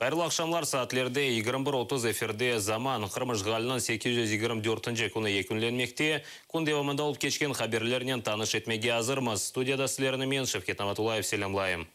Hayırlı aqşamlar, saatlerde 21:30 efirde Zaman, Qırım işğaliniñ 824-nci künü yekünlenmekte. Kün devamında olıp keçken haberlernen tanış etmege azırmız. Studiyada sizlerni men, Şevket Namatullayev, selâmlayım.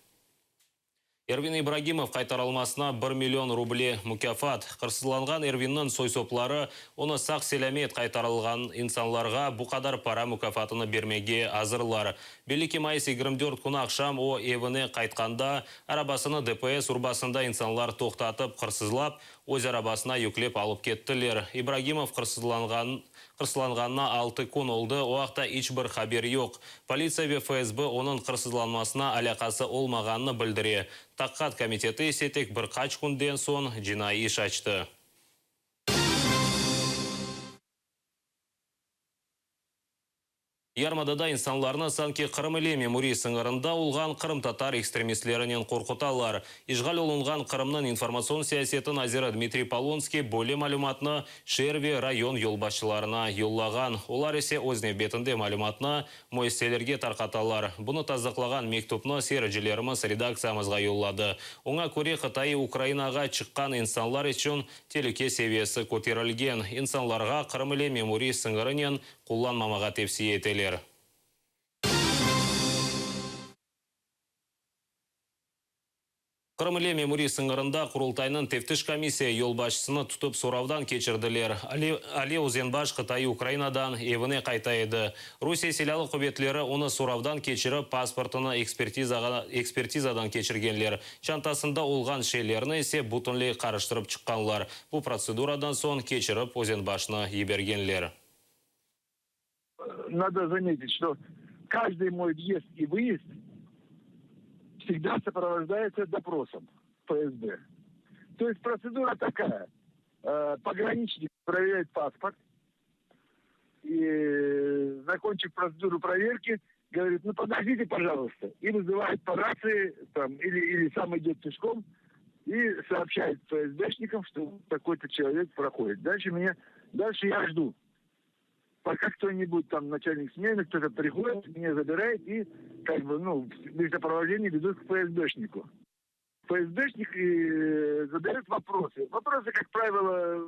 Ervin İbragimov qaytarılmasına bir million ruble mukâfat. Qırsızlanğan Ervinniñ soy-sopları onı sağ-selâmet qaytarılğan insanlarğa bu qadar para mukâfatını bermege azırlar. Belli ki, mayıs 24 künü aqşam o, evine qaytqanda, arabasını DPS urbasında insanlar toqtatıp, qırsızlap, öz arabasına yüklep alıp kettiler. İbragimov qırsızlanğan Qırsızlanğanına altı kün oldı, o aqta iç bir haber yoq. Politsiya ve FSB onıñ qırsızlanmasına alâqası olmağanını bildire. Taqiqat komiteti ise tek bir qaç künden soñ cinaiy iş açtı. Yarımadada insanlarnı sanki Qırım ile memuriy sıñırında olğan qırımtatar ekstremistlerinen qorqutalar. İşğal olunğan Qırımnıñ informatsion siyaseti naziri Dmitriy Polonskiy böyle malümatnı şeer ve rayon yolbaşçılarına yollağan, olar ise öz nevbetinde malümatnı müessiselerge tarqatalar. Bunı tasdıqlağan mektüpni seyircilerimiz redaktsiyamızğa yolladı. Oña köre, qıtaiy Ukrainağa çıqqan insanlar içün telüke seviyesi köterilgen. İnsanlarğa Qırım ile memuriy sıñırınen qullanmamağa tevsiye eteler. Qırım ile memuriy sıñırında Qurultaynıñ teftiş komissiya yolbaşçısını tutıp soravdan keçirdiler. Ali Ali Özenbaş qıtaiy Ukrainadan evine qayta edi. Rusiye Silâlı quvetleri onı soravdan keçirip, pasportını ekspertizağa ekspertizadan keçirgenler. Çantasında olğan şeylerni ise bütünley qarıştırıp çıqqanlar. Bu protseduradan soñ keçirip Özenbaşnı yibergenler. Nado zametit, çto každıy moy vyezd i vıyezd vsegda soprovojdayetsya doprosom FSB. To est protsedura takaya, pograniçnik proveryaet pasport i, zakonçiv protseduru proverki, govorit, nu podojdite, pojaluysta, i vızıvaet po ratsii tam ili ili sam idet peşkom i soobşaet FSBşnikam, çto takoy-to çelovek prohodit. Dalşe menya, dalşe ya jdu. Poka kto-nibud tam naçalnik smenı, kto-to prihodit, menya zabiraet i kak bı, nu, v soprovojdenii vedut k FSBşniku. FSBşnik zadayot voprosy. Voprosy, kak pravilo,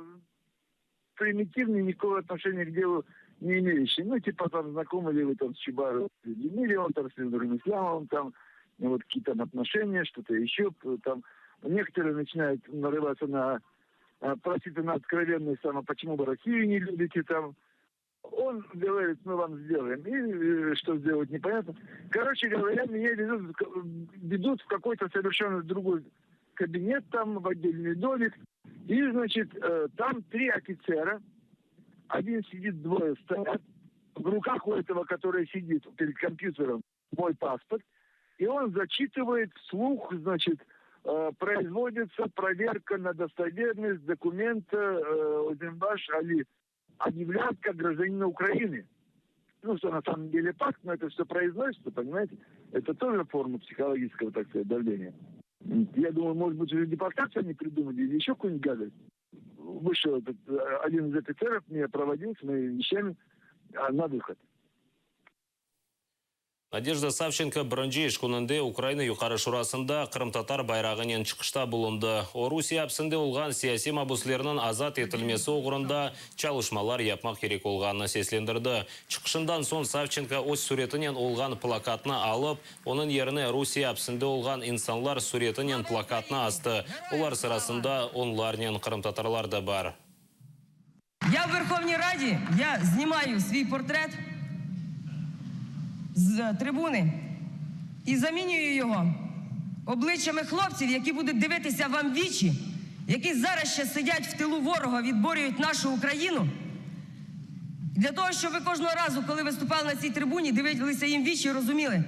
primitivnıy, nikakogo otnoşeniya k delu ne imeyuşiy. Nu, tipa tam, znakomı li vı tam s Çubarovım, ili on tam s Lenurım İslâmovım tam, vot kakiye tam otnoşeniya, çto-to eşö tam. Nekotorıye naçinayut narıvatsya na Prositı na otkrovennost tam, a poçemu vı Rossiyu ne lübite tam. On govorit, mı vam sdelayem. I çto sdelayut, neponyatno. Koroçe govorâ, menya vedut, vedut v kakoy-to soverşenno drugoy kabinet tam, v otdelnyy domik. I, znaçit, tam tri ofitsera, odin sidit, dvoye stoyat. V rukah u etogo, kotoryy sidit pered kompyuterom, moy pasport. I on zaçitıvayet vsluh, znaçit, proizvoditsa proverka na dostovernost dokumenta Özenbaş Ali obyavlâyut kak grajdanina Ukrainy. Nu, çto na samom dele fakt, no eto vsö proiznositsa, ponimayete, eto tože forma psihologiçeskogo, tak skazat, davleniya. Ya dumayu, mojet bıt, uje deportatsiyu oni pridumali ili eşö kakuyu-nibudь gadost. Vışel etot odin iz ofitserov, menya provodil s moimi veşçami na vıhod. Nadejda Savçenko birinci iş kününde Ukraina Yuqarı Şurasında qırımtatar bayrağınen çıqışta bulundı. O, Rusiye apsinde olğan siyasiy mabuslerniñ azat etilmesi oğrunda çalışmalar yapmaq kerek olğanını seslendirdi. Çıqışından soñ Savçenko öz süretinen olğan plakatnı alıp, onıñ yerine Rusiye apsinde olğan insanlar süretinen plakatnı astı, olar sırasında onlarnen qırımtatarlar da bar. Ya v Verhovniy Radi ya znimayu sviy portret z tribuni i zamінюю yogo obliççyami hloptsiv, які будуть дивитися вам в вічі, які зараз ще сидять в тилу ворога, відборюють нашу Україну. Для того, щоб ви кожного разу, коли виступали на цій трибуні, дивилися їм в вічі і розуміли,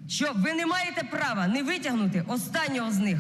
що ви не маєте права не витягнути останнього з них.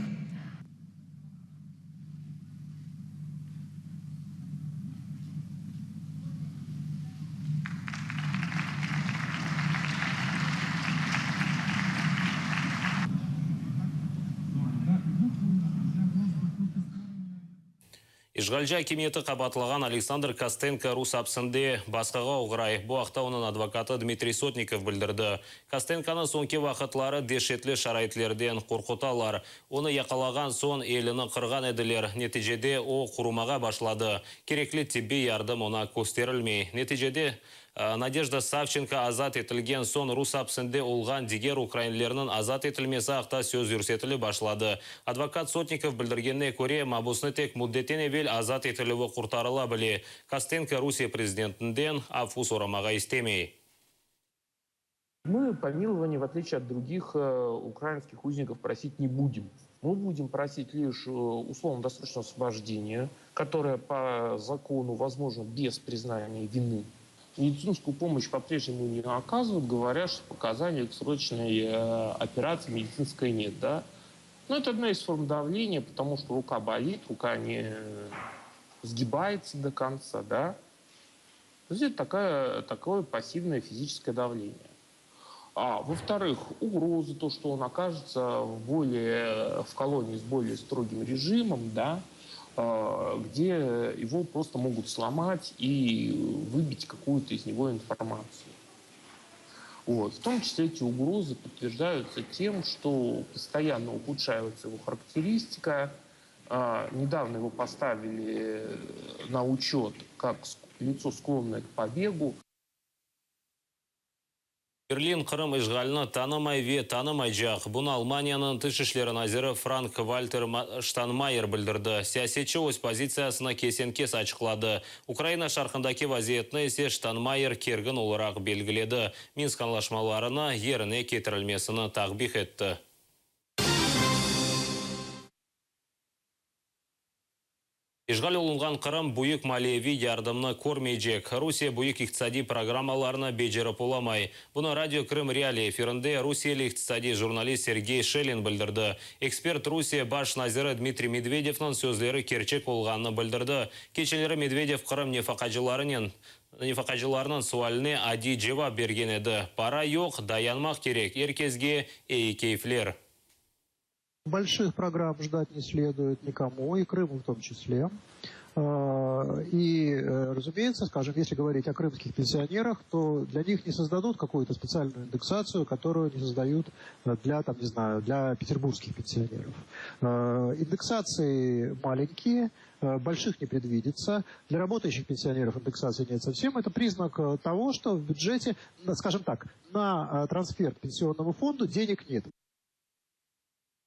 İşğalci akimiyeti qabaatlağan Aleksandr Kostenko rus apsinde basqığa oğray. Bu aqta onıñ advokatı Dmitriy Sotnikov bildirdi. Kostenkonı soñki vaqıtları deşetli şaraitlerden qorqutalar. Onı yaqalağan soñ elini qırğan ediler, neticede o qurumağa başladı. Kerekli tibbiy yardım oña kösterilmey. Neticede Nadejda Savçenko azat etilgen soñ rus apsinde olğan diger ukrainlerniñ azat etilmesi aqta söz yürsetilip başladı. Advokat Sotnikov bildirgenine köre, mabusnı tek müddetten evel azat etilüvi qurtarıla bile. Kostenko Rusiye prezidentinden afu soramağa istemey. Мы помилования, в отличие от других украинских узников, просить не будем. Мы будем просить лишь условно-досрочного освобождения, которое по закону возможно без признания вины. Медицинскую помощь по-прежнему не оказывают, говоря, что показаний к срочной операции медицинской нет. Да? Но это одна из форм давления, потому что рука болит, рука не сгибается до конца. Да? То есть это такое пассивное физическое давление. А, во-вторых, угрозы, то, что он окажется в колонии с более строгим режимом, да, где его просто могут сломать и выбить какую-то из него информацию. В том числе эти угрозы подтверждаются тем, что постоянно ухудшается его характеристика. Недавно его поставили на учет как лицо, склонное к побегу. Berlin Qırım işğalini tanımay ve tanımaycaq. Bunı Almaniyanıñ tış işleri naziri Frank-Valter Ştaynmayyer bildirdi. Siyasetçi öz pozitsiyasını kesen-kes açıqladı. Ukraina şarqındaki vaziyetni ise Ştaynmayyer kergin olaraq belgiledi. Minsk añlaşmalarını yerine ketirilmesini takbih etti. İşğal olunğan Qırım büyük maliyeviy yardımnı körmeycek. Rusiye büyük iqtisadiy programmalarnı becerip olamay. Bunı Radio Krım Realii efirinde rusiyeli iqtisadiy jurnalist Sergey Şelin bildirdi. Ekspert Rusiye baş naziri Dmitriy Medvedevniñ sözleri kerçek olğanını bildirdi. Keçenleri Medvedev Qırım nefaqacılarınen nefaqacılarnıñ sualine adiy cevap bergen edi. Para yoq, dayanmaq kerek. Er kesge eyi keyfler. Больших программ ждать не следует никому, и Крыму в том числе. И, разумеется, скажем, если говорить о крымских пенсионерах, то для них не создадут какую-то специальную индексацию, которую не создают для, там, не знаю, для петербургских пенсионеров. Индексации маленькие, больших не предвидится. Для работающих пенсионеров индексации нет совсем. Это признак того, что в бюджете, скажем так, на трансфер пенсионному фонду денег нет.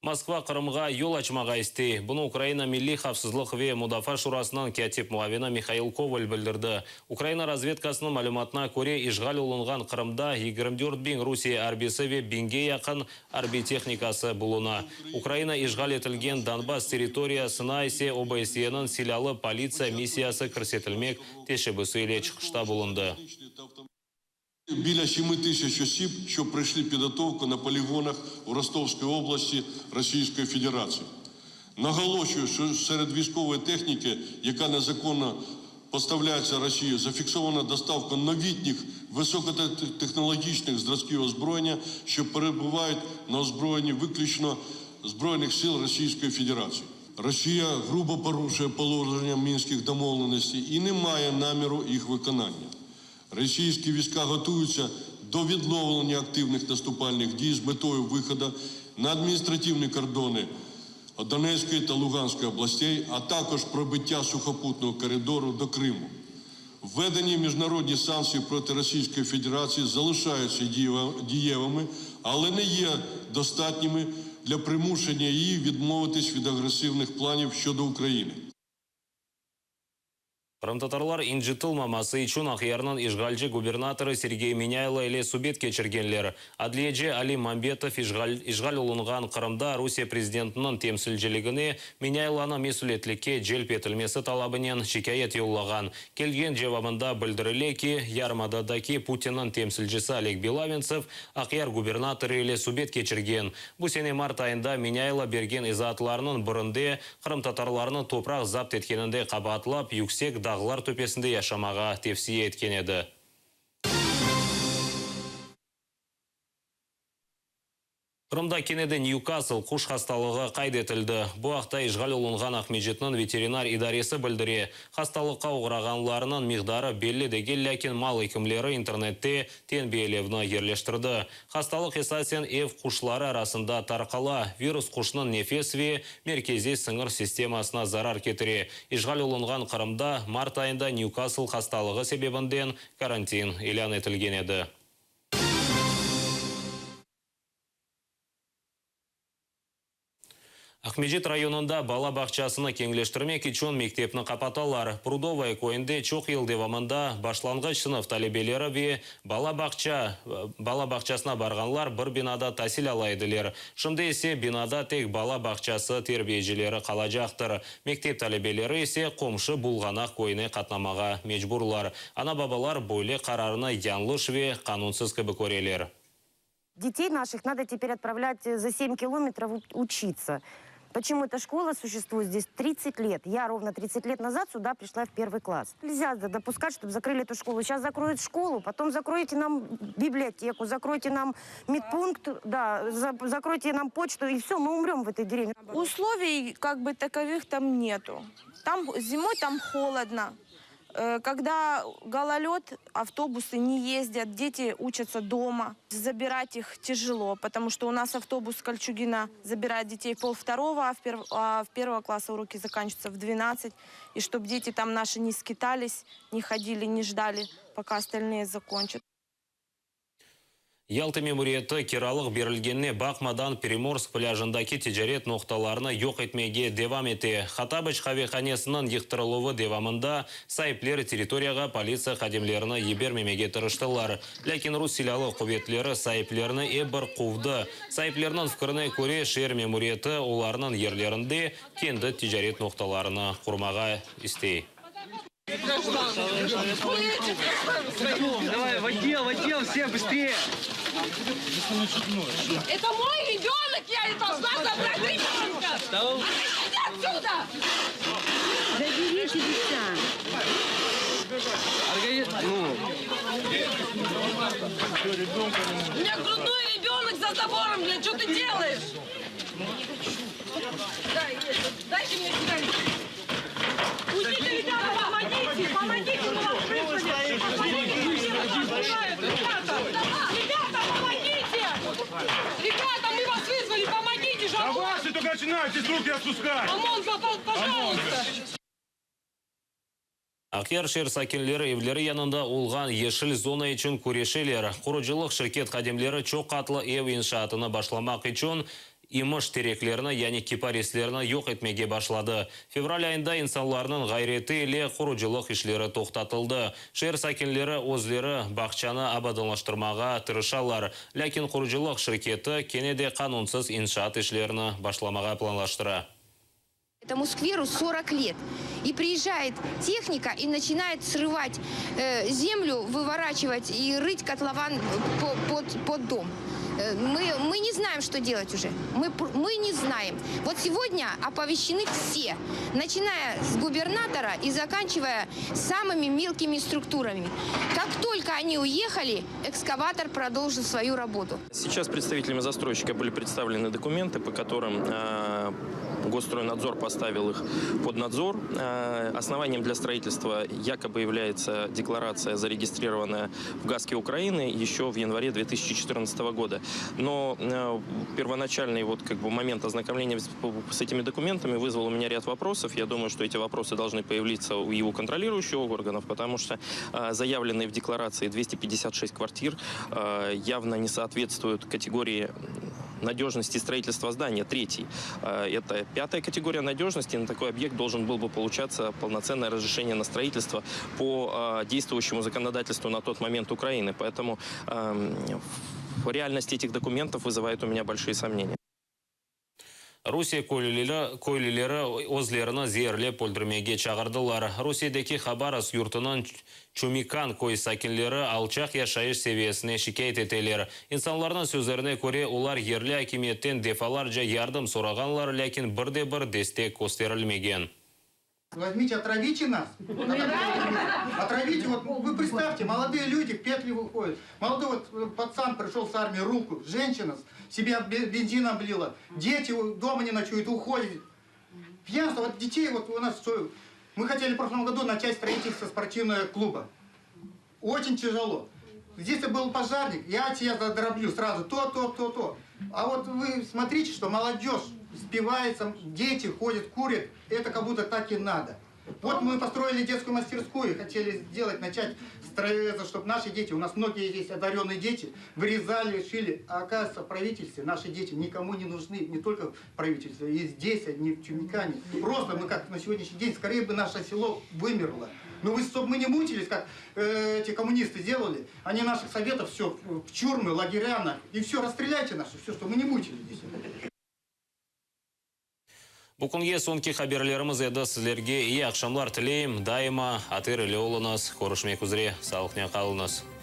Moskva Qırımğa yol açmağa istey. Bunı Ukraina Milliy havfsızlıq ve mudafaa şurasınıñ kâtip muavini Mihail Koval bildirdi. Ukraina razvedkasınıñ malümatına köre, işğal olunğan Qırımda 24 biñ Rusiye arbiysi ve biñge yaqın arbiy tehnikası buluna. Ukraina işğal etilgen Donbass territoriyasına ise OBSYEniñ silâlı politsiya missiyası kirsetilmek teşebbüsi ile çıqışta bulundı. Біля 7 тисяч осіб, що пройшли підготовку на полігонах у Ростовській області Російської Федерації. Наголошую, що серед військової техніки, яка незаконно поставляється Росією, зафіксована доставка новітніх високотехнологічних зразків озброєння, що перебувають на озброєнні виключно Збройних сил Російської Федерації. Росія грубо порушує положення мінських домовленостей і не має наміру їх виконання. Російські війська готуються до відновлення активних наступальних дій з метою виходу на адміністративні кордони Донецької та Луганської областей, а також пробиття сухопутного коридору до Криму. Введені міжнародні санкції проти Російської Федерації залишаються дієвими, але не є достатніми для примушення її відмовитись від агресивних планів щодо України. Qırımtatarlar ıncıtılmaması içün Aqyarnıñ işğalci gubernatorı Sergey Menâylo ile subet keçirgenler. Adliyeci Ali Mambetov işğal olunğan Qırımda Rusiye prezidentiniñ temsilciligine Menâylonı mesüliyetlikke celp etilmesi talabınen şikâyet yollağan. Kelgen cevabında bildirile ki, yarımadadaki Putinniñ temsilcisi Oleg Belaventsev Aqyar gubernatorı ile subet keçirgen. Bu sene mart ayında Menâylo bergen izaatlarınıñ birinde qırımtatarlarnı topraq zapt etkeninde qabaatlap, yüksek dağlar töpesinde yaşamağa tevsiye etken edi. Qırımda kene de Nyukasl quş hastalığı qayd etildi. Bu aqta işğal olunğan Aqmescitniñ veterinar idaresi bildire. Hastalıqqa oğrağanlarnıñ miqdarı belli degil, lâkin mal ekimleri internette tenbiyelevni yerleştirdi. Hastalıq esasen ev quşları arasında tarqala. Virus quşnıñ nefes ve merkeziy siñir sistemasına zarar ketire. İşğal olunğan Qırımda mart ayında Nyukasl hastalığı sebebinden karantin ilân etilgen edi. Aqmescit rayonında bala bağçasını keñleştirmek içün mektepni qapatalar. Prudovaya köyünde çoq yıl devamında başlanğıç sınıf talebeleri ve bala bağça bala bağçasına barğanlar bir binada tasil ala ediler. Şimdi ise binada tek bala bağçası terbiyecileri qalacaqtır. Mektep talebeleri ise qomşu Bulğanaq köyüne qatnamağa mecburlar. Ana-babalar böyle qararnı yañlış ve qanunsız kibi köreler. Детей наших надо теперь отправлять за 7 километров учиться. Почему эта школа существует здесь 30 лет? Я ровно 30 лет назад сюда пришла в первый класс. Нельзя допускать, чтобы закрыли эту школу. Сейчас закроют школу, потом закроете нам библиотеку, закройте нам медпункт, да, закройте нам почту, и все, мы умрем в этой деревне. Условий как бы таковых там нету. Там зимой там холодно. Э, когда гололед, автобусы не ездят, дети учатся дома. Забирать их тяжело, потому что у нас автобус Кольчугина забирает детей в полвторого, а в, перв... а в первого класса уроки заканчиваются в 12. И чтобы дети там наши не скитались, не ходили, не ждали, пока остальные закончат. Yalta memuriyeti kiralıq berilgenine baqmadan Primorsk plâjındaki ticaret noqtalarını yoq etmege devam ete. Hatabıç qavehanesiniñ yıqtırıluvı devamında saipler territoriyağa politsiya hadimlerini yibermemege tırıştılar. Lâkin rus silâlı quvetleri saiplerni ep bir quvdı. Saiplerniñ fikrine köre, şeer memuriyeti olarnıñ yerlerinde kendi ticaret noqtalarını qurmağa istey. Давай, в отдел, в отдел, все, быстрее! Это мой ребенок, я должна забрать ребенка! Отойдите отсюда! Заберите дитя! Ну. У меня грудной ребенок за забором, блин, что ты делаешь? Дайте мне сигарету. Уйдите, ребята, помогите, помогите, мы вас вызвали. Помогите, ребята, ребята, помогите. Ребята, мы вас вызвали, помогите же. А ваши только начинайте с руки отпускать. ОМОН, пожалуйста. Aqyar şeer sakinleri evleri yanında olğan yeşil zona içün küreşeler. Qurucılıq şirket hadimleri çoq qatlı ev inşaatını başlamaq içün imiş tereklerini, yani kiparislerni yoq etmege başladı. Fevral ayında insanlarnıñ ğayreti ile qurucılıq işleri toqtatıldı. Şeer sakinleri özleri bağçanı abadanlaştırmağa tırışalar. Lâkin qurucılıq şirketi kene de qanunsız inşaat işlerini başlamağa planlaştıra. Этому скверу 40 лет. И приезжает техника и начинает срывать э, землю, выворачивать и рыть котлован по, под, под дом. Э, мы, мы не знаем, что делать уже. Мы, мы не знаем. Вот сегодня оповещены все, начиная с губернатора и заканчивая самыми мелкими структурами. Как только они уехали, экскаватор продолжил свою работу. Сейчас представителями застройщика были представлены документы, по которым э, Госстройнадзор поставил их под надзор. Э, основанием для строительства якобы является декларация, зарегистрированная в ГАСКе Украины еще в январе 2014 года. Но э, первоначальный вот как бы момент ознакомления с этими документами вызвал у меня ряд вопросов. Я думаю, что эти вопросы должны появиться у его контролирующих органов, потому что э, заявленные в декларации 256 квартир явно не соответствуют категории надежности строительства здания, третий. Это пятая категория надежности. На такой объект должен был бы получаться полноценное разрешение на строительство по действующему законодательству на тот момент Украины. Поэтому эм, реальность этих документов вызывает у меня большие сомнения. Rusiye köylüleri, köylüleri özlerini zeerlep öldürmege çağırdılar. Rusiyedeki Habarovsk yurtunıñ Çumikan köy sakinleri alçaq yaşayış seviyesine şikâyet eteler. İnsanlarnıñ sözlerine köre, olar yerli akimiyetten defalarca yardım sorağanlar, lâkin bir de bir destek kösterilmegen. Возьмите, отравите нас. Отравите, вот вы представьте, молодые люди в петли выходят. Молодой вот э, пацан пришел с армии, руку, женщина себе бензин облила. Дети дома не ночуют, уходят. Пьянство, вот детей вот у нас что, мы хотели в прошлом году начать строительство спортивного клуба. Очень тяжело. Здесь был пожарник, я тебя задроблю сразу, то, то, то, то. А вот вы смотрите, что молодежь спивается, дети ходят, курят, это как будто так и надо. Вот мы построили детскую мастерскую, хотели сделать, начать строиться, чтобы наши дети, у нас многие здесь одаренные дети, вырезали, шили. А оказывается, в правительстве наши дети никому не нужны, не только в правительстве, и здесь, не в Чумикане. Просто мы как на сегодняшний день, скорее бы наше село вымерло. Ну вы, чтобы мы не мучились, как э, эти коммунисты делали, они наших советов все в чурмы, лагеря, на, и все, расстреляйте наши, все, чтобы мы не мучились здесь. Bu künge soñki haberlerimiz edi. Sizlerge eyi aqşamlar tileyim. Daima hatir ile oluñız. Körüşmek üzre. Sağlıqnen qalıñız.